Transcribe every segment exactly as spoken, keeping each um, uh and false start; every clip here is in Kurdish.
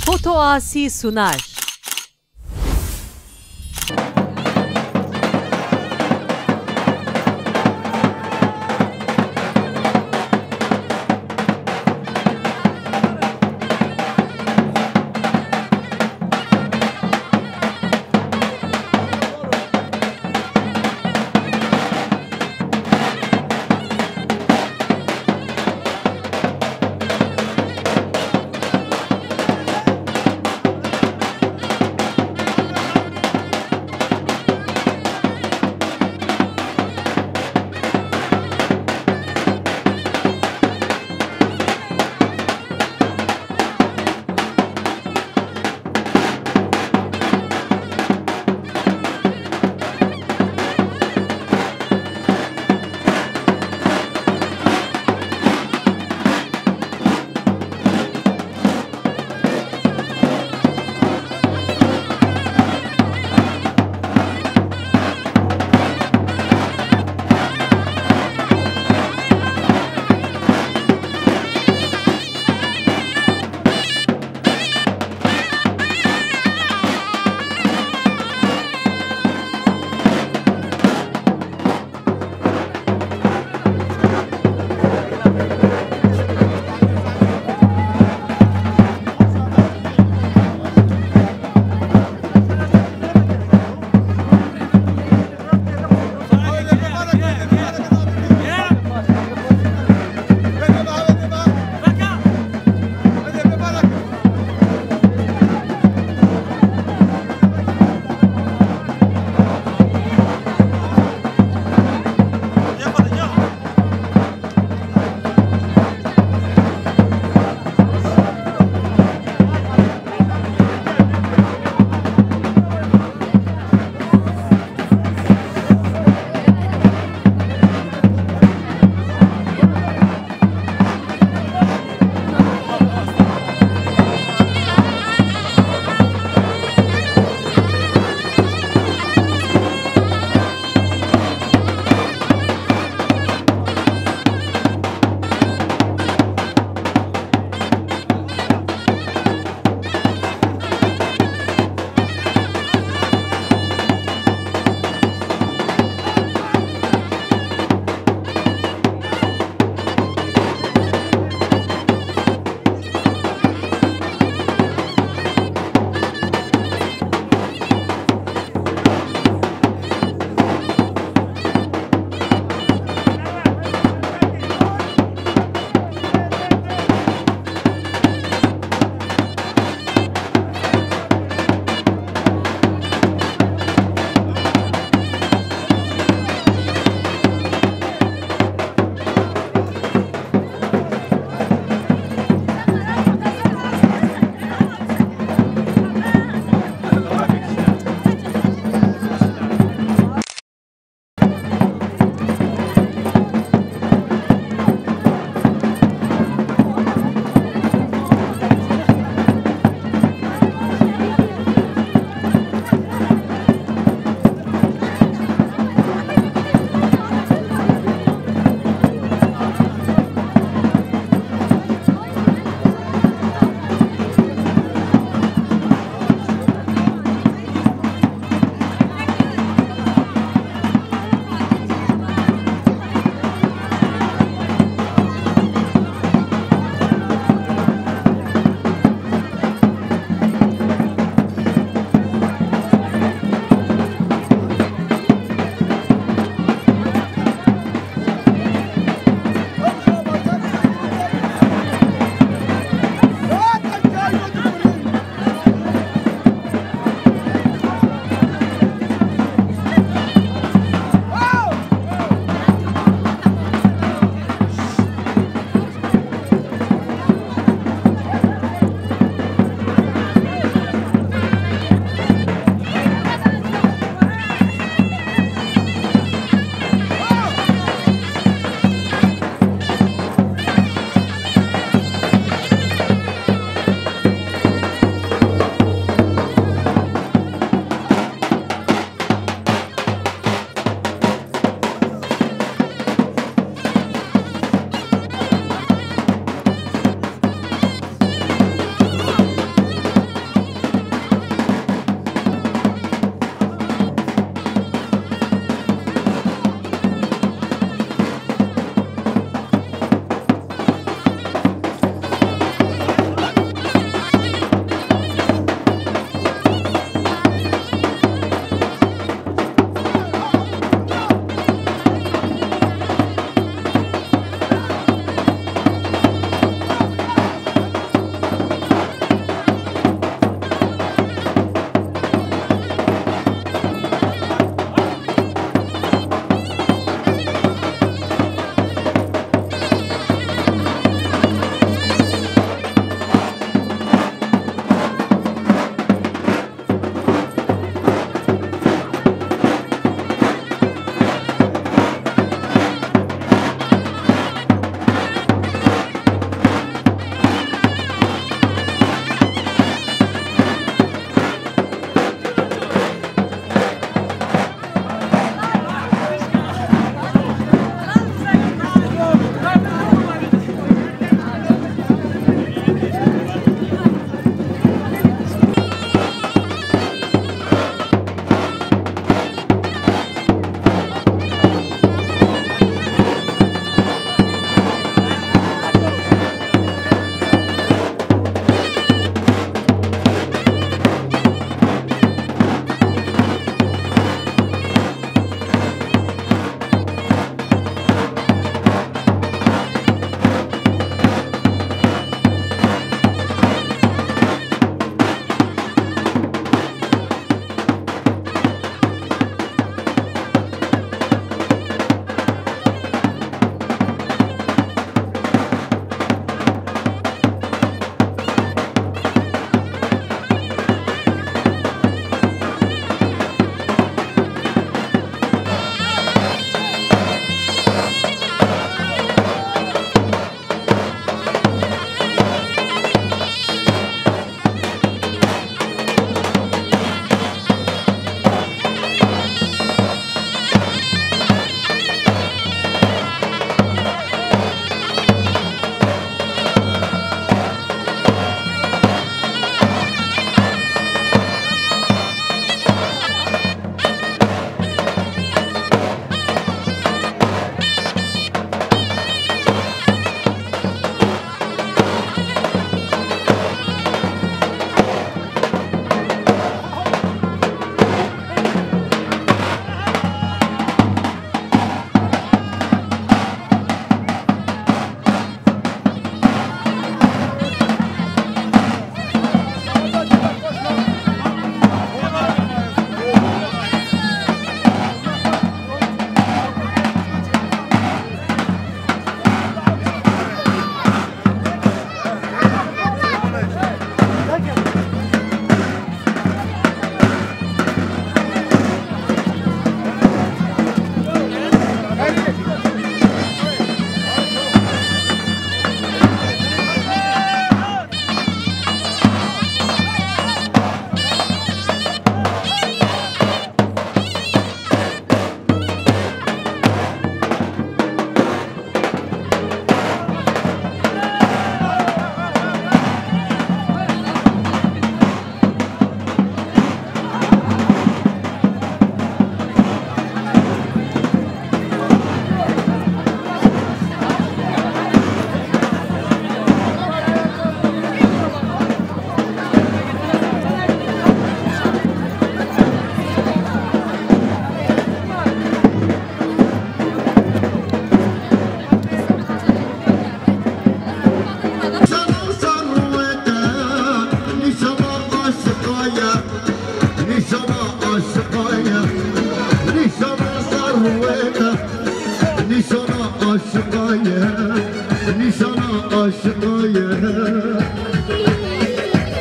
Foto Asî Sunar.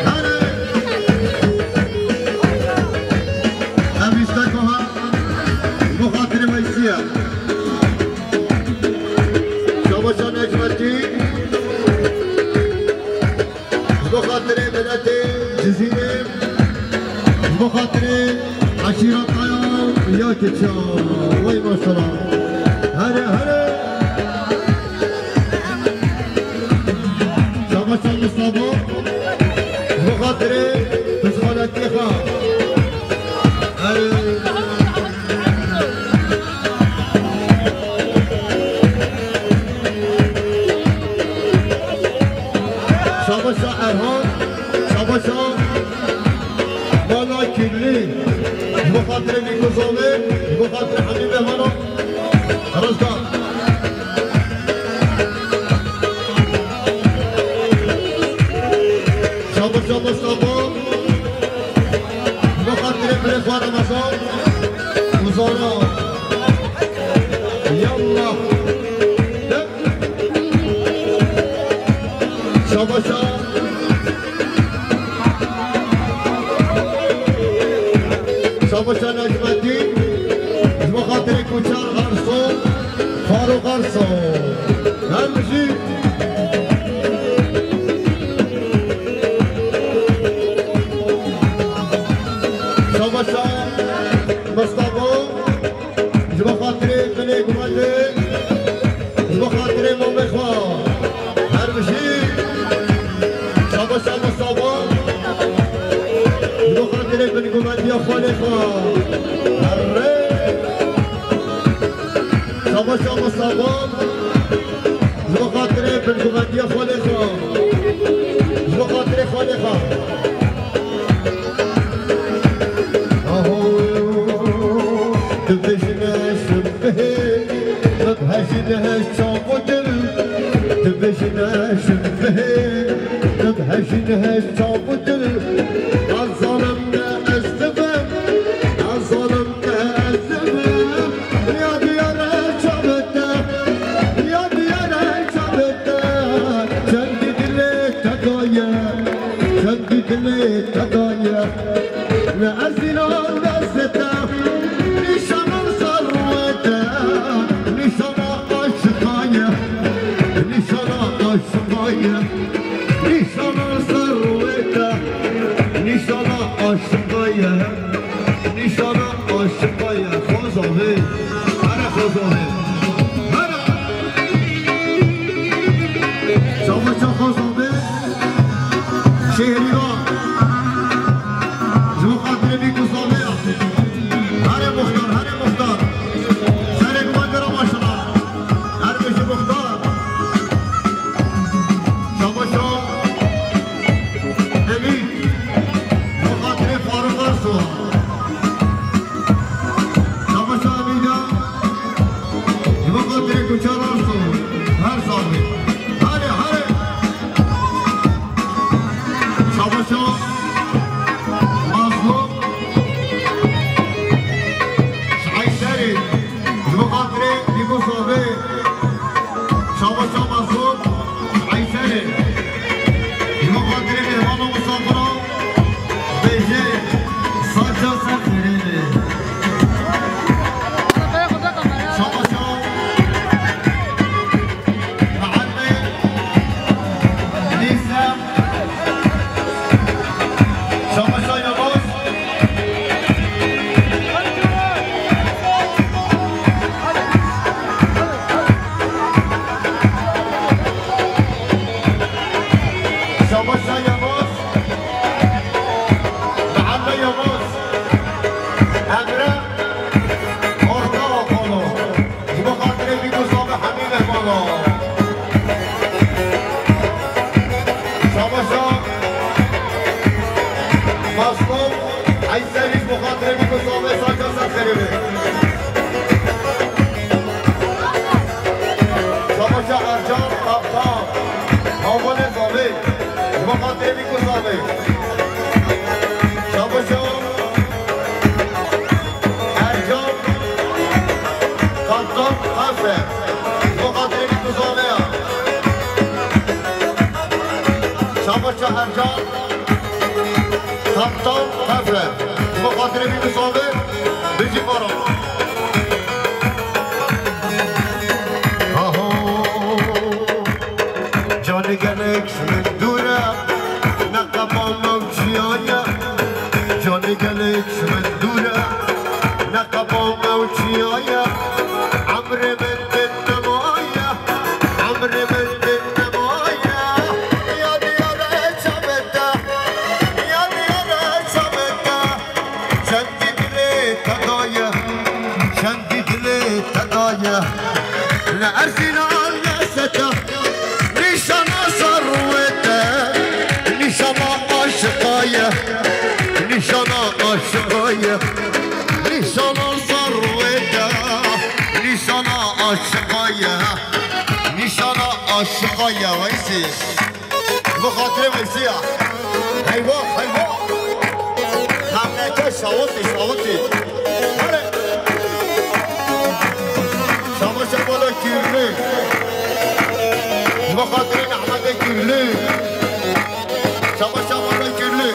Hene! Ev îsteka ha, bo xatirê Weysiye. Şabaşa Necmettin. Ji bo xatirê miletê Cizîrê, ji bo xatirê eşîreta ya Keçiya. Wey maşallah. Here, here. Şabaşa Mustafa. Ji bo xatirê pişxaletiyê xwe. Here. Şabaşa Erhan, şabaşa Mala Kirli, ji bo xatirê Nîkuzanê, ji bo xatirê hemî mehmana, rizgar. Şabaşa Mustafa, ji bo xatirê birê xwe Remezan û Zara. Yallah. Şabaşa. Şabaşa Necmettin. Ji bo xatirê Kuçar Garson, Faruk Garson. Her bijî. Şabaşa Mustafa. Ji bo xatirê binê gumendê, ji bo xatirê mamê xwe. Her bijî. Şabaşa Mustafa. Ji bo xatirê bingumendiya xalê xwe. Herre. Şabaşa Mustafa. Ji bo xatirê bingumendiya xalê xwe. Ji bo xatirê xalê xwe. Aho, dibêjine şimbihê, bibhejine çav û dil. Dibêjine şimbihê, bibhejine çav û dil. Ez zalim ne ez dibim, ez zalim ne ez dibim. Ya diyare çavete, ya diyare çavete, çendî dilê te daye, çendî dilê te daye. Ne ez înan destê te, nîşana serwê te, nîşana aşiqa ye, nîşana aşiqa ye, nîşana serwê te, nîşana aşiqa ye. Nîşana aşiqa ye, Xozavê. Here Xozavê. Here. Şabaşa Xozavê. Şehrî va. Ji bo xatirê vî Xozavê ya. Here muxtar, here muxtar. Serê gumendê re maşallah. Her bijî muxtar. Şabaşa Emîn. Ji bo xatirê Farûq Arso. Şabaşa Emîna. Ji bo xatirê Guçar Arso. Her saxlê. Hale, hale. Şabaşa Mazlûm. Ji Eyserê. Ji bo xatirê Nîgozavê. Şabaşa Mazlûm. Eyserê. Ji bo xatirê mêhmana misafira bêje, saca ser xêrê be. Şabaşa Mehemmed Nîsa. Şabaşa Yavuz. Şabaşa Yavuz. Mehemmed Yavuz. Emre. Orta Apollo. Ji bo xatirê vî Gozavê hemî mehmana. Şabaşa Mazlûm Eyserî ji bo xatirê vî Gozavê saca ser xêrê be. Şabaşa Ercan Kaptan. Havanê Zavê. Ji bo xatirê vî Gozavê. Şabaşa Ercan Kaptan Qase. Ji bo xatirê vî Gozavê ya. Şabaşa Paşa Ercan, Kaptan Kafe, bu xatirê bir müsaade, bizi para. Aho, canê gelek ji min dûr e, neqeba me û çiya ye. Canê gelek ji min dûr e, neqeba me û çiya ye. Emrê min din nemaye, emrê min din nemaye. Ya diyare çavê te, ya diyare çavê te. Çendî dilê te daye, çendî dilê te daye. Li erzîna lezeta, nîşana ser rûyê te, nîşana aşiqa ye, nîşana aşiqa ye. Nîşana ser rûyê te, nîşana aşiqa ye, nîşana aşiqa ye. Weysî. Bi xatirê Weysî ya. Heywa, heywa. Hemleke şawitî, şawitî. Hare. Şama şamala Kürlü. Bi xatirê Ehmedê Kürlü. Şama şamala Kürlü.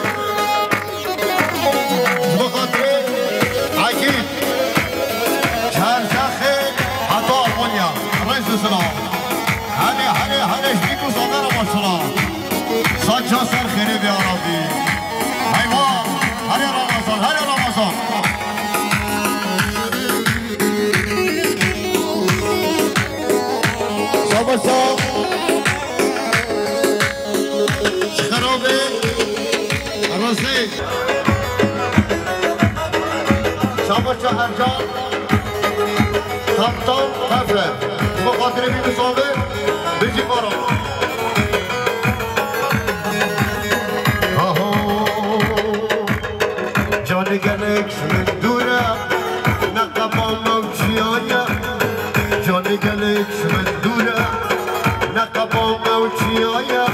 Bi xatirê Akîf. Çerçaxê heta Almanya. Rêz û silav. Hene, hene, hene, ji bîk û sober maşallah. Saça ser xêrê be ya Rabî. Heywa, hene Ramazan, hene Ramazan. Şaba sağ. Ji xerabê Rosê. Şaba şa Ercan. Kaptan Kafe. Bi xatirê bî bi save. Bijî para. Aho. Canê gelek ji min dûr e, neqeba me û çiya ye. Canê gelek ji min dûr e, neqeba me û çiya ye.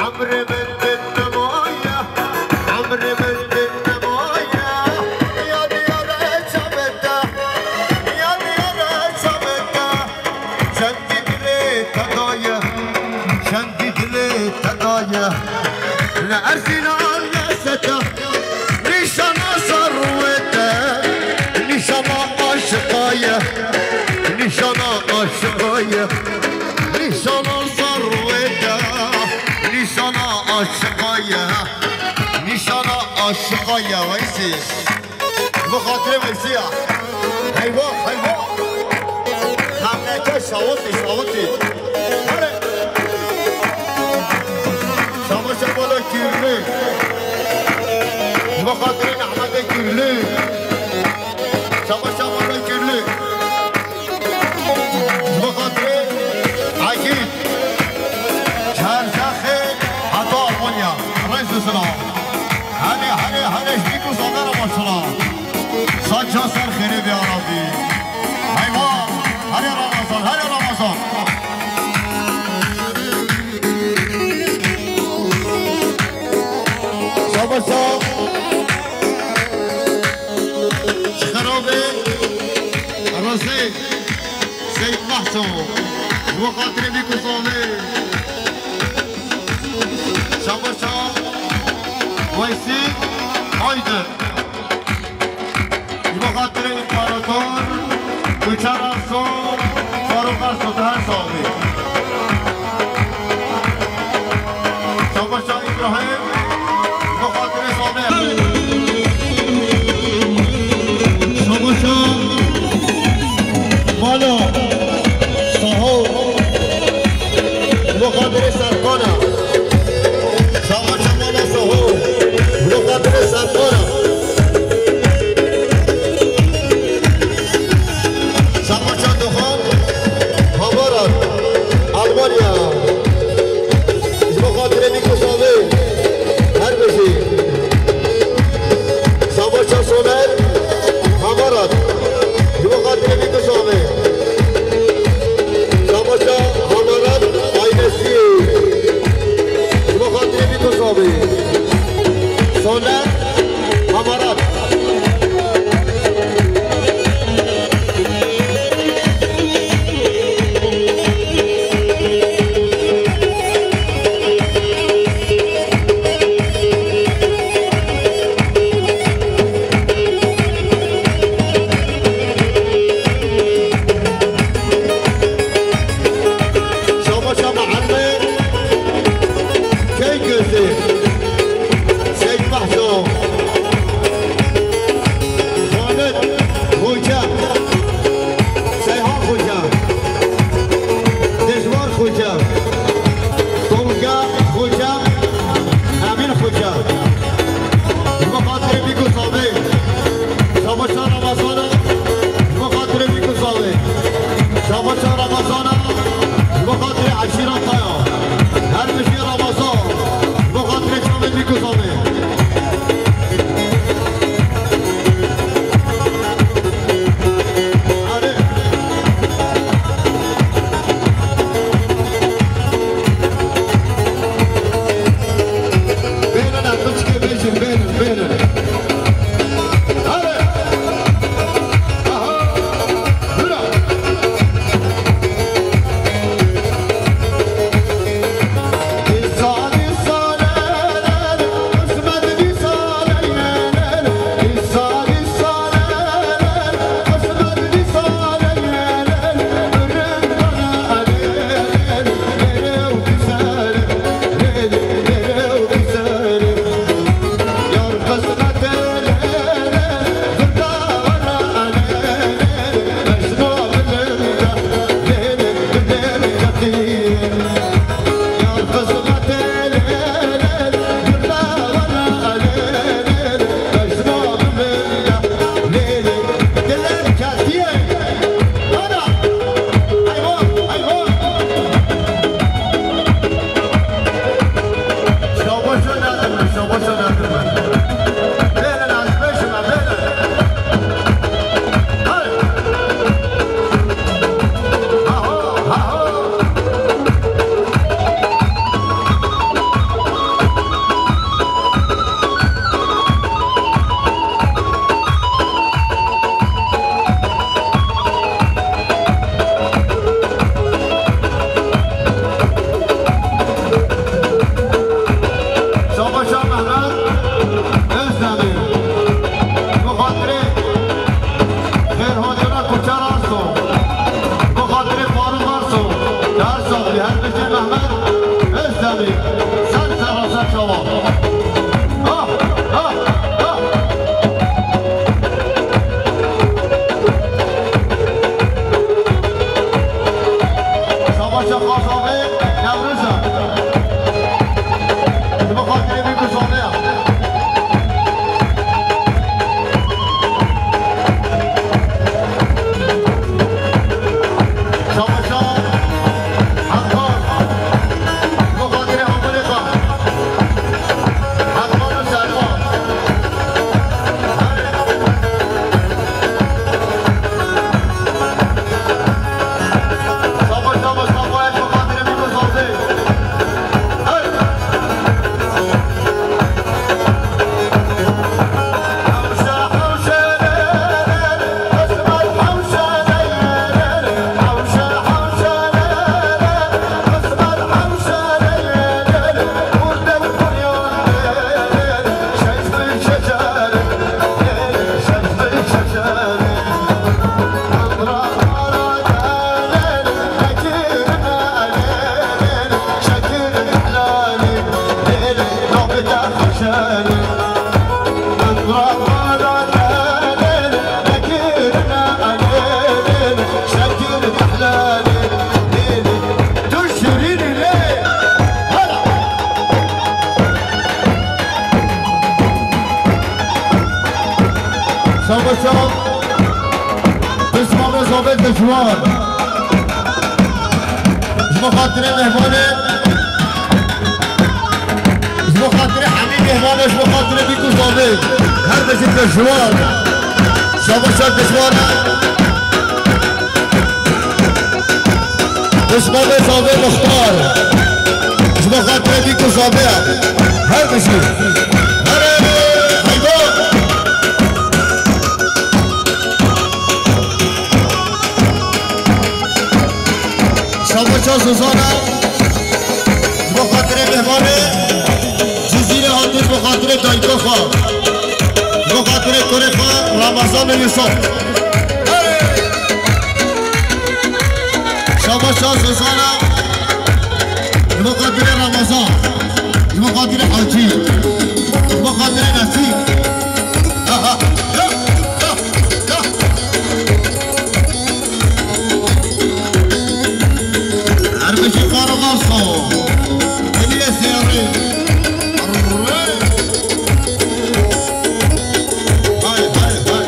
Emrê min din nemaye, emrê min din nemaye. Ya diyare çavê te, ya diyare çavê te. Çendî dilê te daye, çendî dilê te daye. Li erzîna lezeta, nîşana ser rûyê te, nîşana aşiqa ye, nîşana aşiqa ye. Nîşana ser rûyê te, nîşana aşiqa ye, nîşana aşiqa ye. Weysî. Bi xatirê Weysî ya. Heywa, heywa. Hemleke şawitî, şawitî. Hare. Şama şamala Kürlü. Bi xatirê Ehmedê Kürlü. Şama şamala Kürlü. Bi xatirê Akîf. Çerçaxê heta Almanya. Rêz û silav. Hene, hene, hene, ji bîk û sober maşallah. Saça ser xêrê be ya Rabî. Heywa, hene Ramazan, hene Ramazan. Şaba sağ. Ji xerabê Rosê. Seyîd Mahso, ji bo xatirê Mîko Samê. Şabaşa Weysî Aydin. Ji bo xatirê împarator Guçar Arso, Farûq Arso, te her sax bî. Şabaşa Îbrahîm, bi xatirê Samê. Şabaşa Mala Saho, bi xatirê Serkana. Şabaşa Mala Saho, bi xatirê Serkana. Şabaşa Doxan, Havarat, Almanya. Ji bo xatirê Mîko Samê, her bijî. Savaşa Soner, Hamarat. Ji bo xatirê Mîko Samê. Savaşa Hamarat, ailesi. Ji bo xatirê Mîko Samê. Soner, Hamarat. Özdemir. Bi xatirê xêrhatîna Kuçer Arso. Bi xatirê Faruk Arso. Her saxlî, her bijî Mehmet Özdemir. Ser serra ser çavan. Ah, ah, ah. Savaşa Xazavê Newroza. Ji bo xatirê vî guzaneya. Savaşa Hekar. Ji bo xatirê Amerîka. Hekar û Servan. Savaşa Pismamê Zavê Dijwar. Ji bo xatirê mehmanê, ji bo xatirê hemî mehmanê, ji bo xatirê Bîk û Zavê. Her bijî Dijwar. Savaşa Dijwar. Pismamê Zavê Muxtar. Ji bo xatirê Bîk û Zavê. Her bijî. Herê heyvan. Savaşa Zozana. Ji bo xatirê mehmanê Cizîrê hatî, ji bo xatirê dayika xwe. Ji bo xatirê kurê xwe Ramazan û Yusuf. Savaşa Zozana. Ji bo xatirê Ramazan. Ji bo xatirê Hacî. Ji bo xatirê Nesîm. Her bijî Faruk Arso. Hediye seyarê. Hay, hay, hay.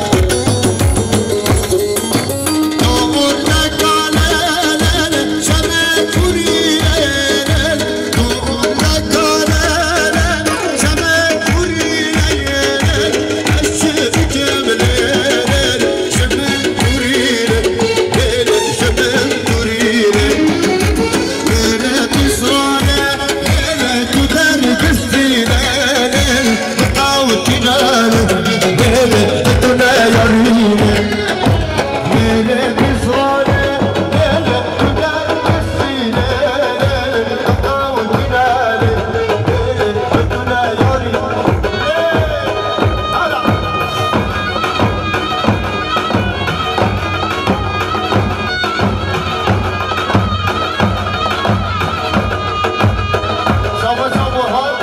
Savaşa Burhan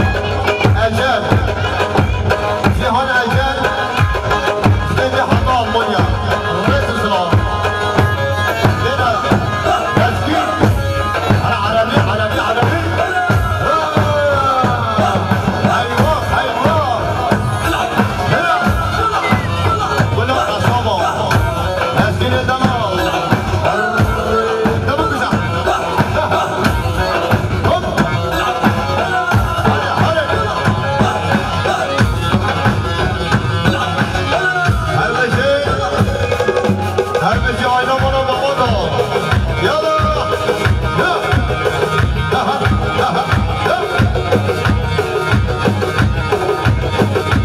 Ecem. Cihan Ecem. Stêdî heta Almanya. Rêz û silav. Lêna Lezgî. Ara Erebî, Erebî, Erebî. Eyvah, eyvah. Wela qesaba. Lezgî lê dema. Dema güzel. Hop. Hadi, hadi. Her şey. Her şey ayna bana baba da. Yala. Ya.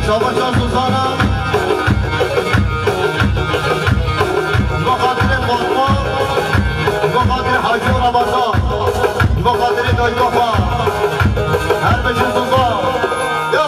Savaşa Suzana. Ji bo xatirê Fatma. Ji bo xatirê Hacî Ramazan. Ji bo xatirê dayika xwe. Her bijî Suzan. Ya.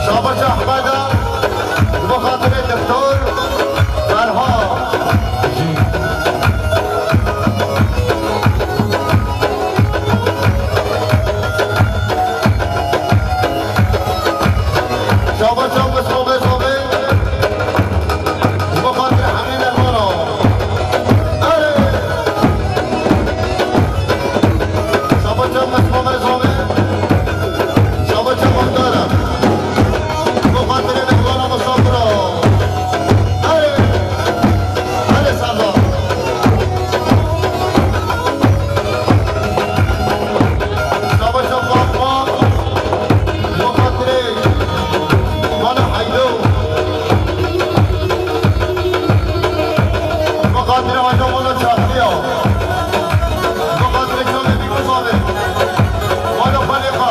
Şabaş Ehmeda, bi xatirê Doktor Ferhad. Şabaş Ehmed Sobe Sobe. Ji bo xatir hemî mêhmano. Erê! Şabaş Mesmûmê Zomê. Şabaş Muxtar. Ji bo xatirê mêhmana misafira. Erê! Erê Serdar. Şabaş Fatma. Ji bo xatirê Mala Heydo. Bi xatirê Heydo mala Çaxiya. Bi xatirê Kamê Bîkû Sabê. Mala Xwelêxa.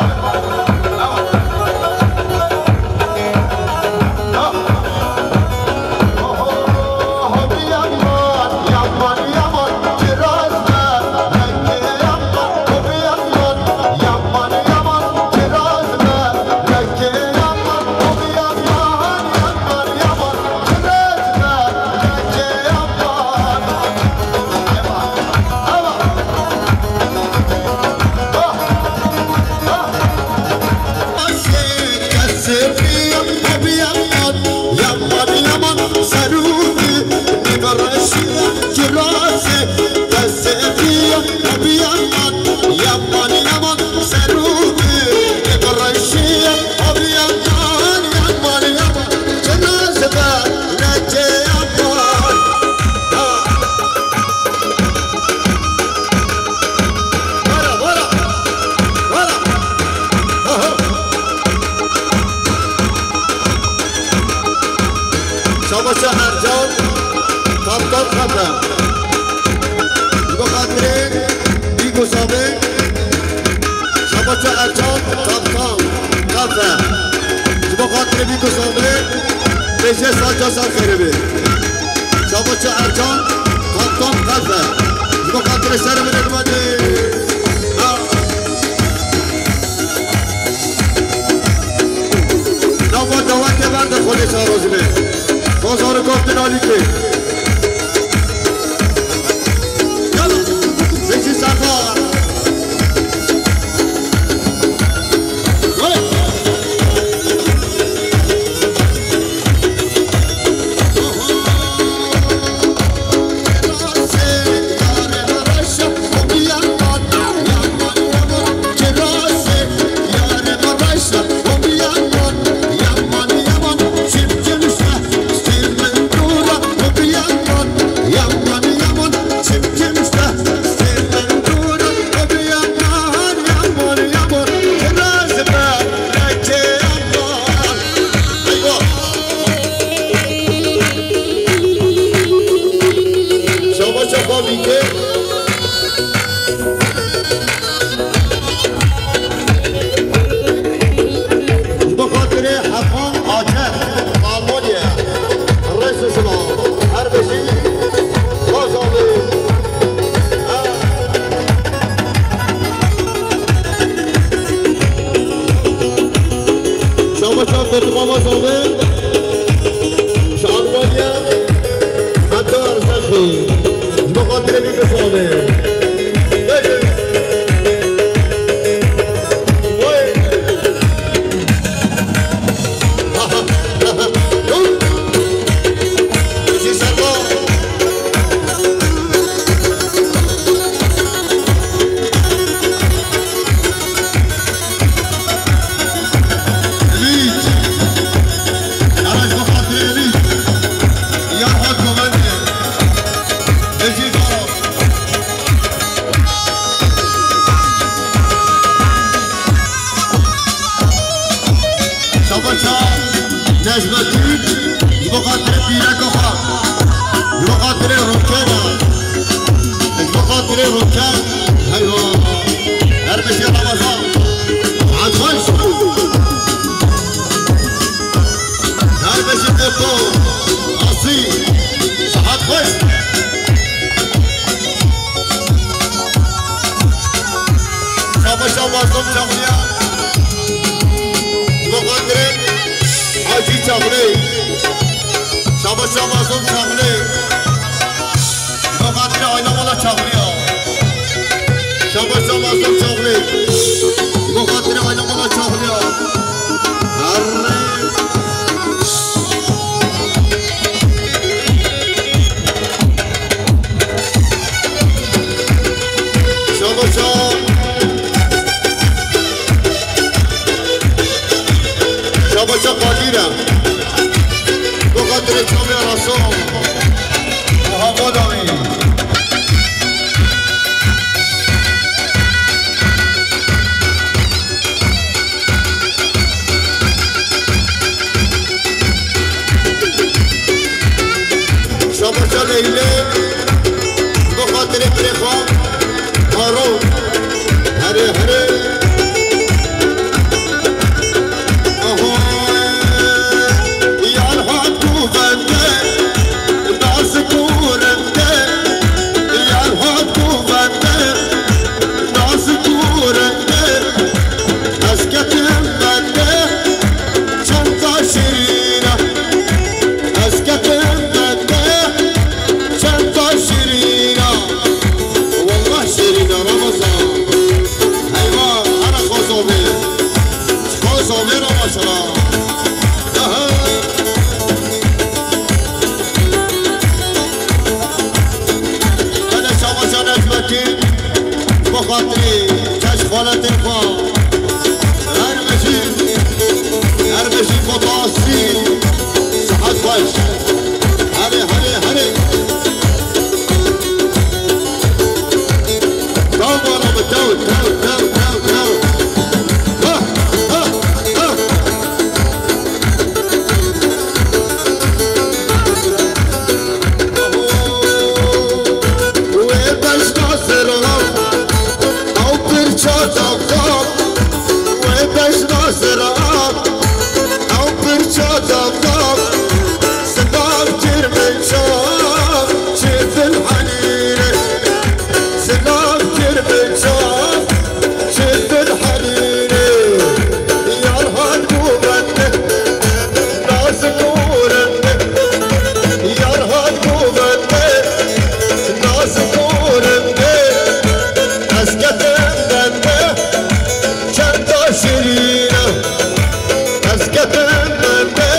Şabaşa Ercan, Kaptan Kaptan. Ji bo xatirê Bîgo Sabê. Şabaşa Ercan, Kaptan Kaptan. Ji bo xatirê Bîgo Sabê. Bêje saca ser xêrê be. Şabaşa Ercan, Kaptan Kaptan. Ji bo xatirê serê min ê. Nava dawetê berde Xwedê şarozine. Bazarı koftin alîkê. Yala, Zeki Serdar. Hey! Şabaşa Babîkê. Ji bo xatirê Heqan Acer, Almanya. Rêz û şima her bijî. Baş avê. Şabaşa Betmama Zovê. Ji Almanya. Heta Erzexî. Ji bo xatirê vî kesane. Bêje. Wey. Ji Serba. Elît. Ara ji bo xatirê Elît. Ya Çaxlê. Bo xatirê aîla mala Çaxlê ya. Şabaş şabaş Çaxlê. Bo xatirê aîla mala Çaxlê ya. Herre. Şabaşa. Şabaşa Kadîre. Bo xatirê çavê Raso. Muhammed Amî. Şabaşa Leylê, bo xatirê birê xwe, Haro. Herê, herê. Aho, yar hat kuvende, nazik û rinde, yar hat kuvende, nazik û rinde. Ez ketim bende, çend taşirîna. Ez ketim bende, çend taşirîna. Wallah şirîna Ramazan. Eyvah, ana xozovê. Xozovê Ramazan. Aha. Hele şabaşa Necmettin. Bo xatirê keş xaletê xwe. Her bijî, her bijî potasî. Sihet xweş. Herê, herê, herê. Taw bana bi taw, taw, taw, taw, taw. Ha, ha, ha. Wê bejna zira, ew pirça davda. Wê bejna zira, ew pirça davda. Silav kir min çav, çi dil henîre. Silav kir min çav, çi dil henîre. Yar hat bû bende, nazik û rinde. Yar hat bû bende, nazik û rinde. Ez ketim bende, çend taşirîna. Ez ketim bende,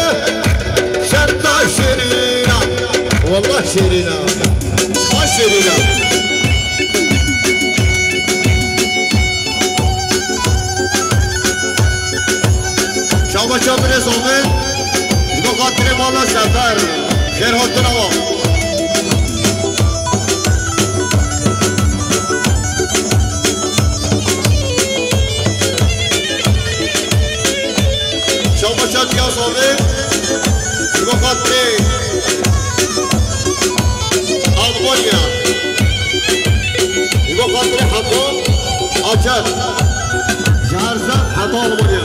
çend taşirîna. Wallah şirîna. Ha şirîna. Şabaşa birêz Omer, ji bo xatirê mala Sefer, xêr hatina we. Şabaşa Diyaz Omer, ji bo xatirê Almanya. Ji bo xatirê Hetan Acar. Ji Erzan heta Almanya.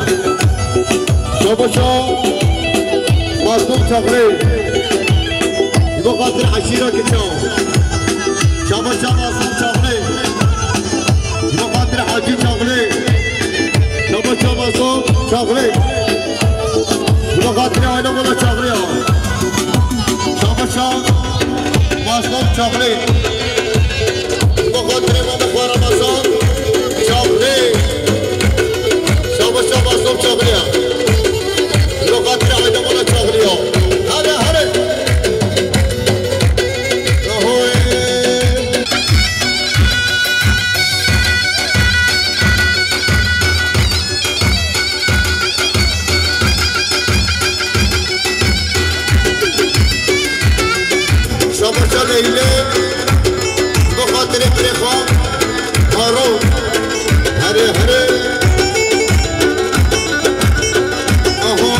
Şabaşa Mazlûm Çaxlê. Ji bo xatirê eşîra Giçaw. Şabaşa Mazlûm Çaxlê. Ji bo xatirê Hacî Çaxlê. Şabaşa Mazlûm Çaxlê. Ji bo xatirê aîla mala Çaxlê ya. Şabaşa Mazlûm Çaxlê. Ji bo xatirê mama xwe Ramazan Çaxlê. Şabaşa Mazlûm Çaxlê ya. Ji bo xatirê aîla mala Çaxlê ya. Hadi, hadi. Ahoy. Şabaşa Leylê, bi xatirê birê xwe, Haro. Herê, herê. Aho,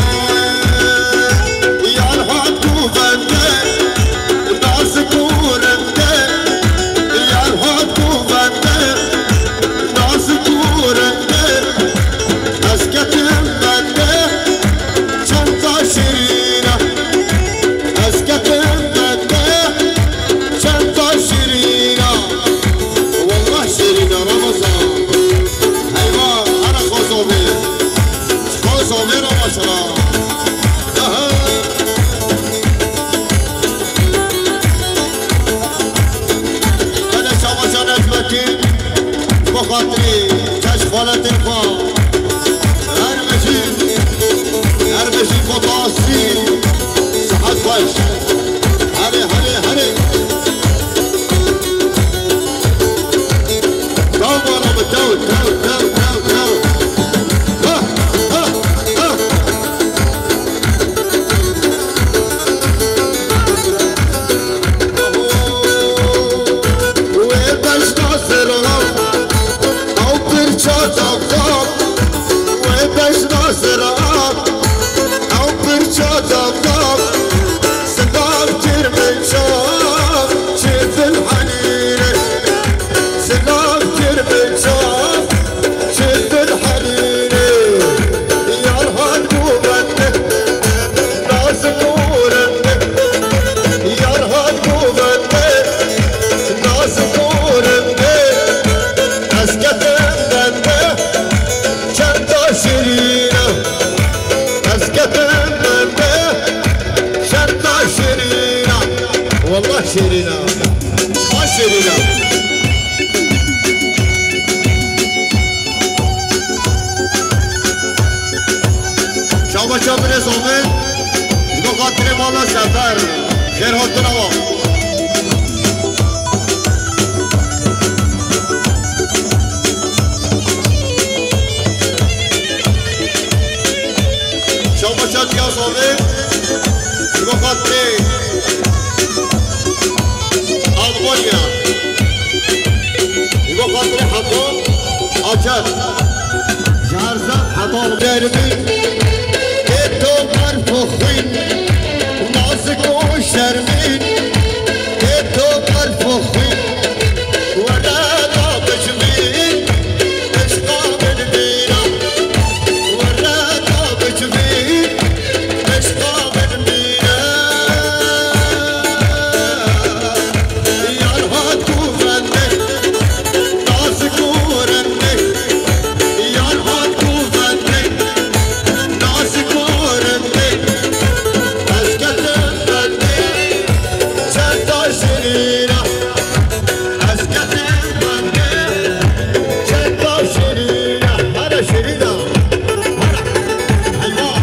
yar hat kuvende, nazik û rinde, yar hat kuvende, nazik û rinde. Ez ketim bende, çend taşirîne. Ez ketim bende, Xatirê keç xaletên xwe. Her bijî, her bijî xwe tasî. Sihet xweş. Herê, herê, herê. Taw bana bi taw, taw, taw, taw, taw. Ha, ha, ha. Wê bejna zira, ew pirça dav dav. Wê bejna zira, ew pirça dav dav. Silav kir min çav, çi dilhelîne. Silav kir min çav, çi dilhelîne. Yar hat bo bende, nazik û rende. Yar hat bo bende, nazik û rende. Ez ketim bende, çenda şirîne. Ez ketim bende, çenda şirîne. Wallah şirîne. Ha şirîne. Çava çavine zomê, ji bo xatirê mala Sefer, xêr hatina wa. Çava çav diya zomê, ji bo xatirê Almanya. Ji bo xatirê Hetan Acar. Ji her zaf Hetan Derbi. Ê to berfo xwîn, nazik û şermîn. Ê to berfo xwîn, were da bicivîn. Eşqa min bîra, were da bicivîn. Eşqa min bîra, yar hat ku bende, nazik û rende. Yar hat ku bende, nazik û rende. Ez ketim bende, çenda şirîna. Ez ketim bende, çenda şirîna. Hara şirîna. Hara. Eyvah.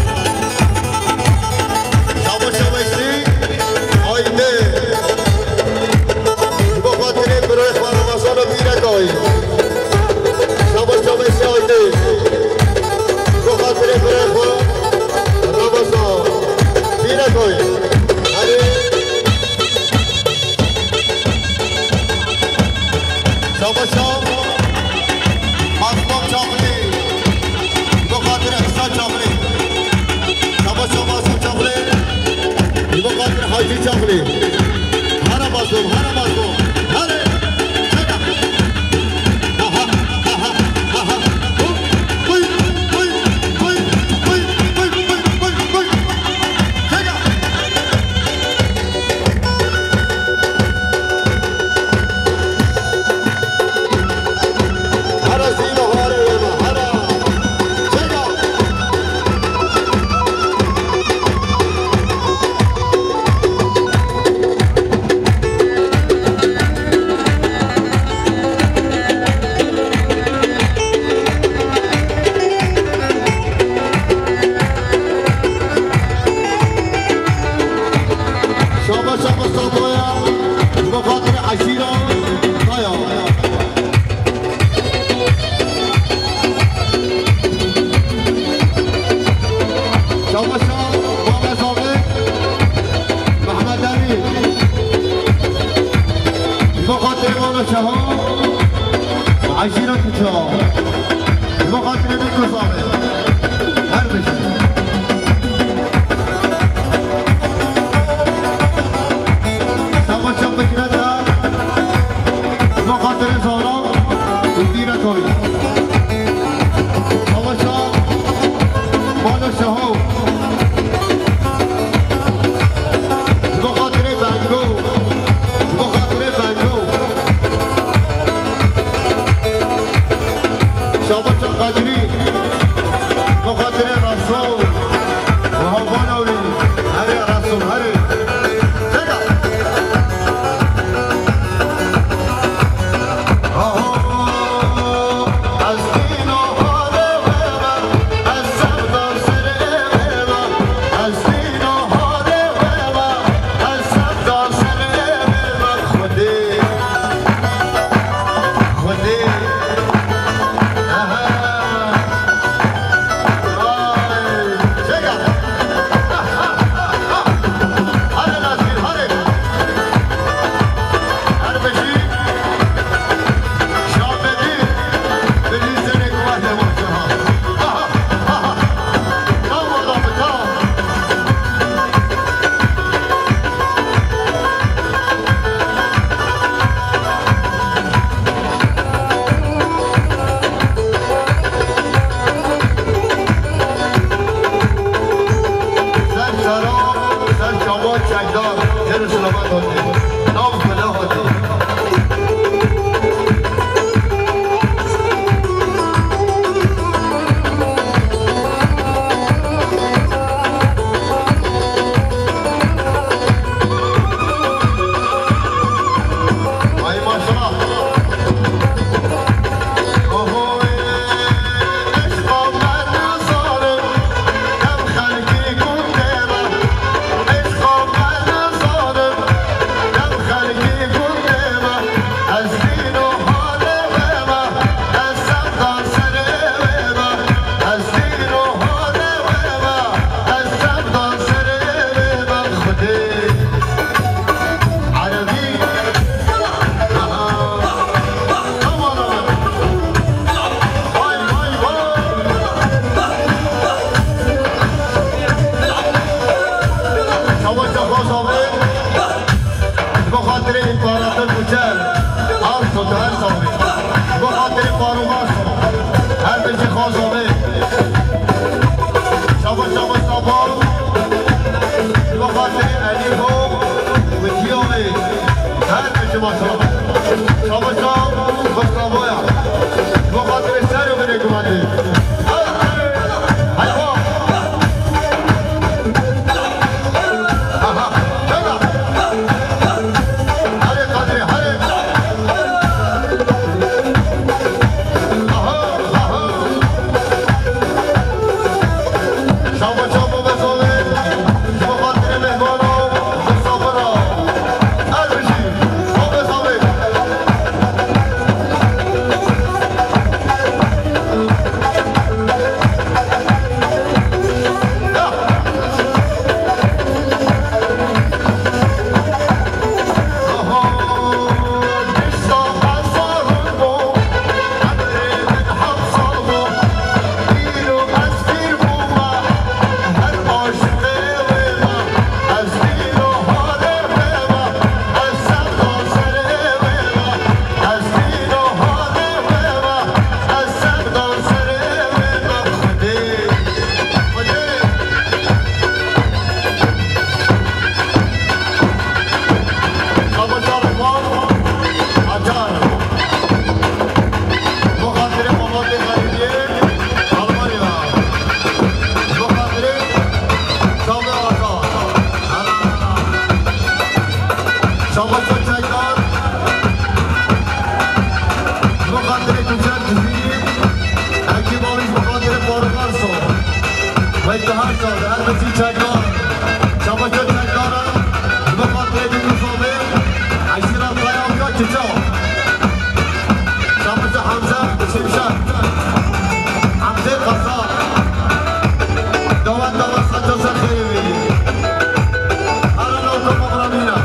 Şaba şaba işte. Haydi. Bo xatirê birayê xwe Ramazan û bîre kay. Şaba şaba işte haydi. Bo xatirê birayê xwe Ramazan bîre kay. Hadi. Şaba şab. Mazlum Çaxlî. Bo xatirê Hisa Çaxlî. Şaba şab Mazlum Çaxlî. Bo xatirê Hacî Çaxlî. Hara Mazlum, hara Mazlum. Hara. Çeka. Aha, aha, aha. Hop. Hıy, hıy, hıy, hıy, hıy, hıy, hıy, hıy. Çeka. Hara zî baharê wê me, hara. Çeka. Şaba şaba Saboya, ji bo xatirê eşîra Kaya. Şaba şaba Mehmet Emîn. Ji bo xatirê mala Şeha, eşîra Kuça. Ji bo xatirê me Kozanê. Her bijî. Savaşa Fikret e. Ji bo xatirê Zara û Dîre Koy. Savaşa Mala Şeho. Ji bo xatirê Bengo. Ji bo xatirê Bengo. Şabaşa Qadrî. Nav bila hatî. Ay maşallah. Oho, eşqa me nizanim, dem xelkî gundê me. Eşqa me nizanim, dem xelkî gundê me. Ez dîn û halê wê me, ez sevda serê wê me. Ez dîn û halê wê me, ez sevda serê wê me. Xwedê. Erebî. Aha. Tamam, tamam. Vay, vay, vay. Çawa çawa sabe. Ji bo xatirê împarator Kuçer. Arso, tu her sabe. Ji bo xatirê Farûq Arso. Her tiştê xwe sabe. Şaba, şaba, şaba. Ji bo xatirê Elî Ho û Ciyawê. Her tiştê maşallah. Şaba, şaba, şaba ya. Ji bo xatirê ser û binê guvatê. Heyva. Aha, hela. Hale Kadri, hale. Aha, aha. Şaba, şaba, be sole. Şaba, Kadri, mehmana. Misafira. Her bir şey. Sabe, sabe. Şabaşo Çaydar. Ji bo xatirê Tuncer Cizîrî, Ekî Bavî ji bo xatirê Farûq Arso. Wek di her çar, her birçî Çaydar. Şabaşo Çaydar e, ji bo xatirê Dîn Musabê, Eşîra Taya Uya Çiça. Şabaşo Hemze Şimşek. Hemze Qasap. Dawan dawan saço ser xêrê wî. Ara lawka mexramîna.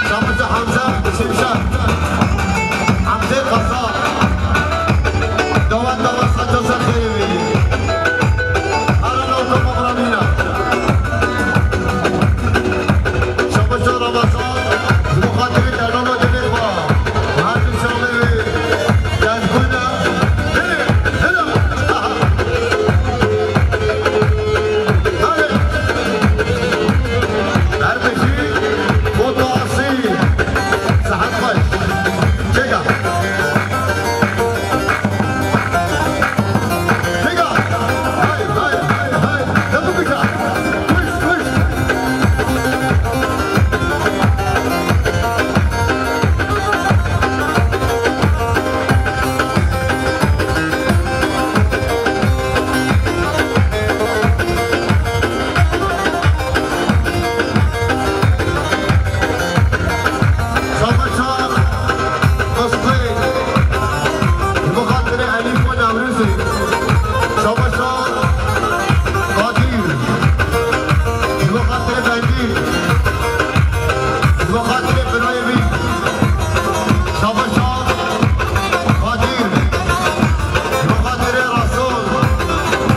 Şabaşa Hemze Şimşek. Hemze Kasa. Dawa dawa saça ser xêrê wê. Ara lawka mabramîna. Şabaşa Ramazan. Ji bo xatirê derdana dilê xwe. Her di şalê wê. Dezgûna. Hele, hele. Hele. Her bijî, foto asî. Sihet xweş. Çêka. Çêka. Hay, hay, hay, hay. Ne bu güzel. Kuş, kuş. Savaşa Aslı, bu hatırı Elif ve Nevruz'u. Savaşa Kadir, bu hatırı Bengî, bu hatırı Birayê wî. Savaşa Kadir, Muxatirê Resul,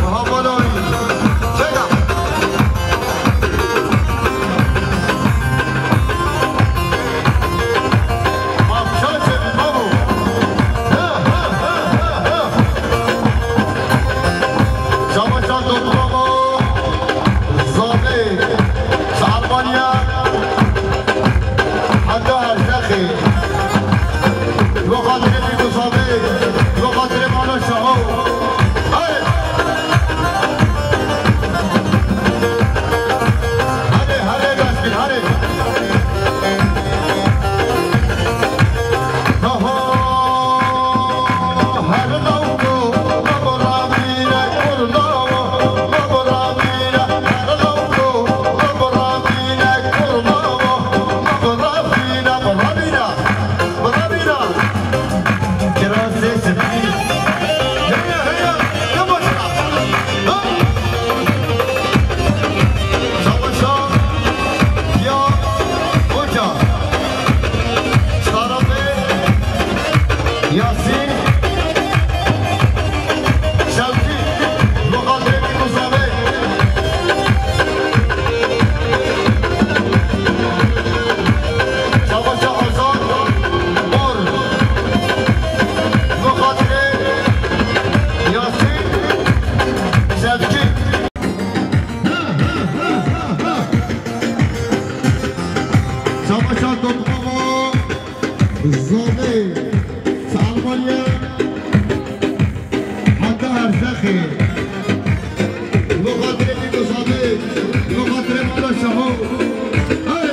Muhammad Ali, çêka. Mafşa çê, mamu. Ha, ha, ha, ha, ha. Savaşa Dotmamo, Zade, Almanya. Heta Erzexê. Bo xatirê Bîrdusamê, bo xatirê Mala Şaho. Hadi. Hadi, hadi, Gaspîn, hadi. Oho, her lawko, Rabîna, her lawko, Rabîna, Rabîna, Rabîna. Rabîna, kirasê spî. Heya, heya, ne başa. Ha? Savaşa, ya, hoca. Sarabê, Yasîn. Şevkî, bi xatirê Bîrdusamê. Savaşa Ozan, Mor. Bi xatirê Yasîn, Şevkî. Savaşa Dotmamo, Zade, Almanya. Heta Erzexê. Bo xatirê Bîrdusamê, bo xatirê Mala Şaho. Hey!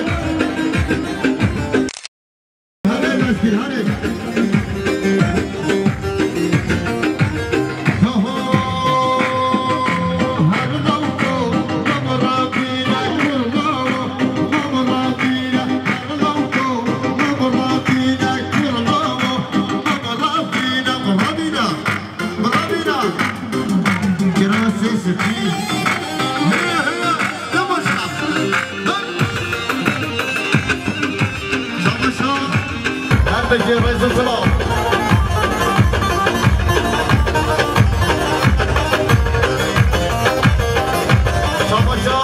Hadi Gaspîn, hadi. Ho, ho, her lawko, Rabîna, kurmao, Rabîna, her lawko, Rabîna, kurmao, Rabîna, Rabîna. Rabîna. Kirasê spî. Heya, heya, ne başa. Dön. Savaşa. Her bijî rêz û silav. Savaşa.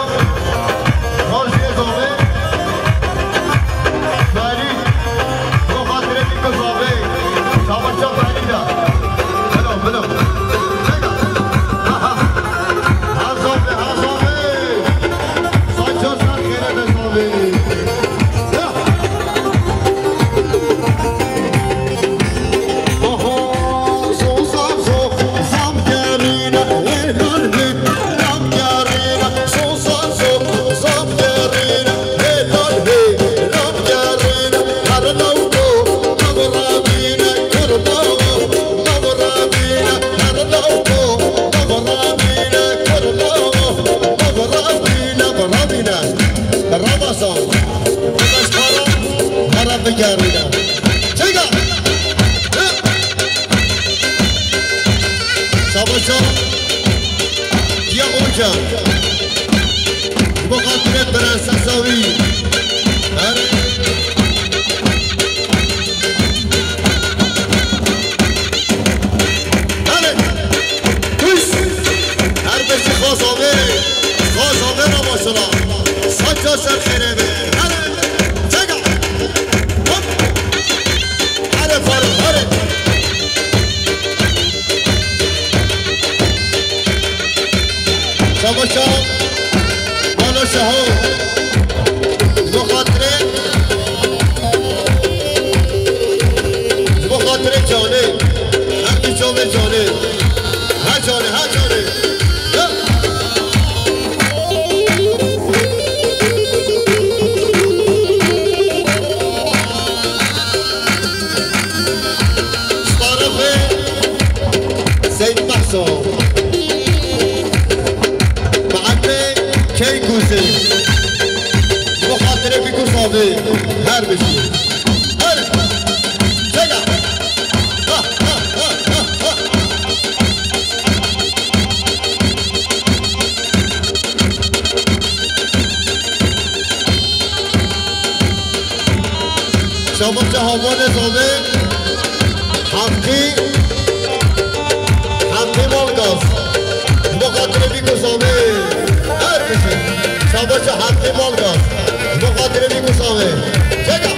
Rojê zave. Berî. Bo xatirê Bîrdusamê. Savaşa Berî de. Bilo, bilo. Çeka. Ha, ha. Ha zave, ha zave. Saça ser xêre de zave. Ya. Oho, zo, za, zo, zam, gerîne, hê, hê, hê, zam, gerîne, zo, za, zo, zam, gerîne, hê, hê, hê, zam, gerîne, her lawko, nav rabîne, kurbawo, nav rabîne, her lawko, nav rabîne, kurbawo, nav rabîne, rabîne, rabasan, bikaşkara, hara bigerîne. Çeka! Savaşa ya Oca. Ji bo xatirê prensesa wî. Hadi, çek. Hop. Hadi Faruk, hadi. Şabaş Şaho. Balo Şaho. Ji bo xatirê, ji bo xatirê canê. Her tu çavê canê. Ha canê, ha canê. Ya. Ji tarafê Seyîd Mehso. Me'ebê Keykûzê. Ji bo xatirê Bîkû Savê. Her bijî. Her. Çeka. Ha, ha, ha, ha, ha. Şabaşa Havanê Zavê, Heqî, Heqî Malgaz. Ji bo xatirê Bîkû Zavê. Her bijî. Şabaşa Heqî Malgaz. Ji bo xatirê Bîkû Zavê. Çeka.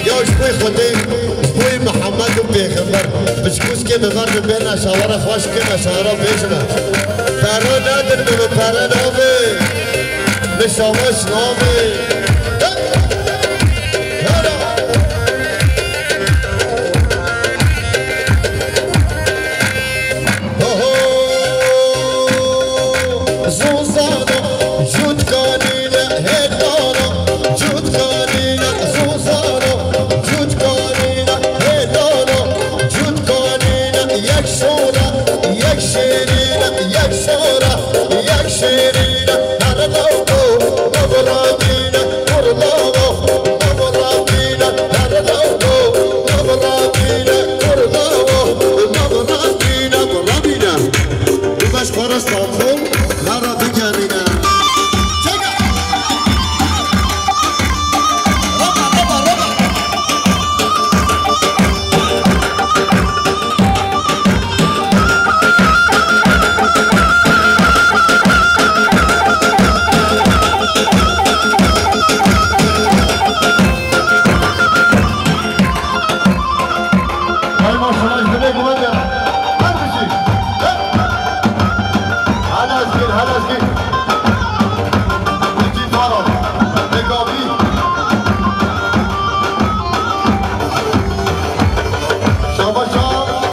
Ya ji bo Xwedê, ji bo Mihemed û Pêxember, bi ji kûskê bi ver bibêne şawara xweş bikêne şawara bêjine. Pere nedin min û pere navê, min şabaş navê. Hey! Hera! Oho! Zozano, jût kanîne, hêdano, jût kanîne, zozano, jût kanîne, hêdano, jût kanîne, yek şora, yek şêrîne, yek şora, yek şêrîne, her lewto, mevradîne, kurlano, mevradîne, her lewto, mevradîne, kurlano, mevradîne, mevradîne. Bibe ji xwe re Stenbol, me re bigerîne. Çeka! Roba, roba, roba! Ay maşallah, ji binê guman ya. Her bir şey. Hadi Ezgin, hadi Ezgin.